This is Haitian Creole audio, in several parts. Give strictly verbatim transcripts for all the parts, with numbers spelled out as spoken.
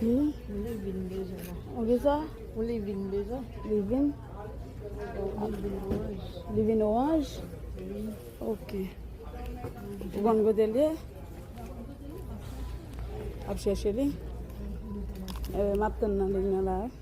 Hmm? Ou vin bezwen la. Ou gen sa? Ou vin bezwen. Li vin? Ou vin oranj. Li vin oranj? Wi. Ok. Ou konn kote l ye? Ap chèche li? Eh, m ap tann nan liy nan la, wi.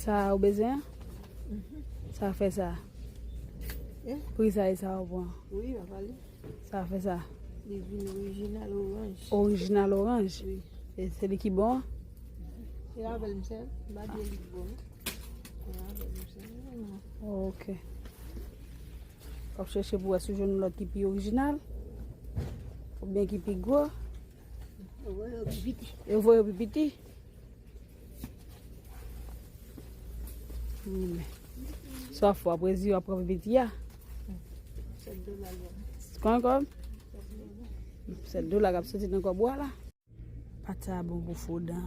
Sa ou bezwen an? Mhm. Sa fè sa? Eh? Pri sa e sa ou pran? Wi, pa pale. Sa fè sa? Li vin orijinal oranj. Orijinal oranj? Wi. E se li ki bon? Se avè l m sèl. M pa di li bon. Se avè l m sèl. Ok. W ap chèche pou wè si w jwenn lòt ki pi orijinal. Oubyen ki pi gwo. Yo voye yo pi piti. Yo voye yo pi piti. Hmm. Sa fò, apre zi, w ap pran pi piti a. Sèt dola l ban m. Kòman, kòman? Sèt dola k ap soti nan kòb ou a la. Pat sa bon pou fou dan.